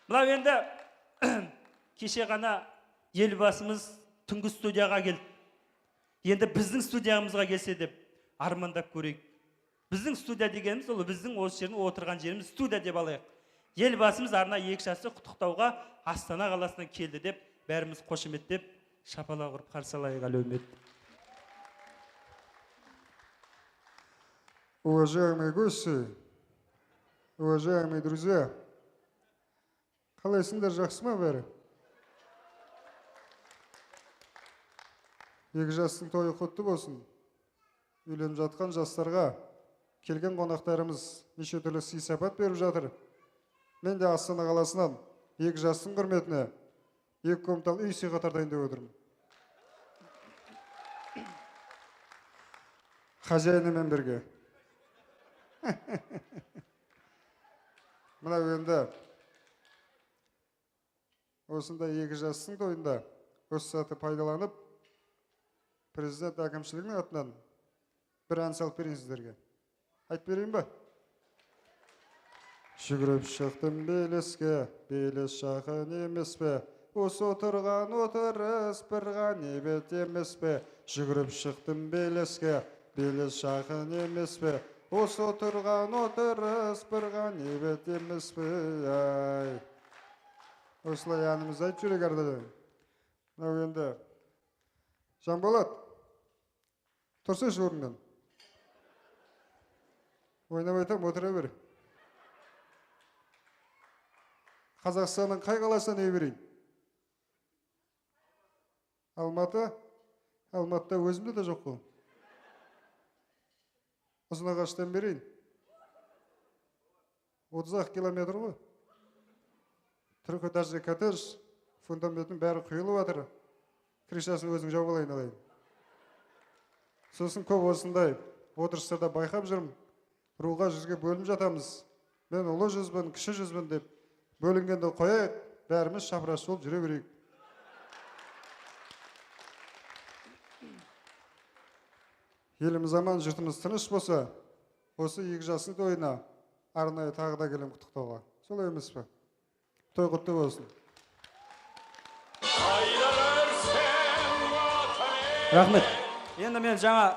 Мынау енді кеше ғана Елбасымыз түнгі студияға келді. Енді біздің студиямызға келсе деп армандап көрейік. Біздің студия дегеніміз ол біздің осы жердің отырған жеріміз студия деп алайық. Елбасымыз арнайы екі жасты құттықтауға Астана қаласынан келді деп бәріміз қошеметтеп, шапалақ ұрып қарсы алайық, әлеумет. Уважаемые гости, уважаемые друзья, қалайсыңдар, жақсы ма бәрі? Екі жастың тойы құтты болсын. Үйленіп жатқан жастарға келген қонақтарымыз неше түрлі сый-сапат беріп жатыр. Мен де Астана қаласынан екі жастың құрметіне 2 комнаталы үй сыйға тартайын деп отырмын. Хозяинымен бірге. Мынау енді осындай екі жастың тойында осы сәтті пайдаланып, президент әкімшілігінің атынан бір ән салып берейін сіздерге. Айтып берейін ба? Жүгіріп шықтым белеске, белес жақын емес пе? Осы отырған отырыс бір ғанибет емес пе? Жүгіріп шықтым белеске, белес жақын емес пе? Осы отырған отырыс бір ғанибет емес пе? Ай. Осылай әнімізді айтып жүрейік әрдайым. Мынау енді Жанболат, тұрсайшы орнынан. Ойнап айтам, отыра бер. Қазақстанның қай қаласынан үй берейін? Алматы? Алматыда өзімде де жоқ қой. Ұзынағаштан берейін. 30-ақ километр ғой. Трехэтажный коттедж, фундаментінің бәрі құйылып жатыр. Крышасын өзің жауып алайын алайын. Сосын көп осындай отырыстарда байқап жүрмін. Руға жүзге бөлініп жатамыз. Мен ұлы жүзбін, кіші жүзбін деп бөлінгенді қояйық, бәріміз шапыраш болып жүре берейік. Еліміз аман, жұртымыз тыныш болса, осы екі жастың тойына арнайы тағы да келемін құттықтауға. Солай емес пе? Той құтты болсын. Рахмет. Енді мен жаңа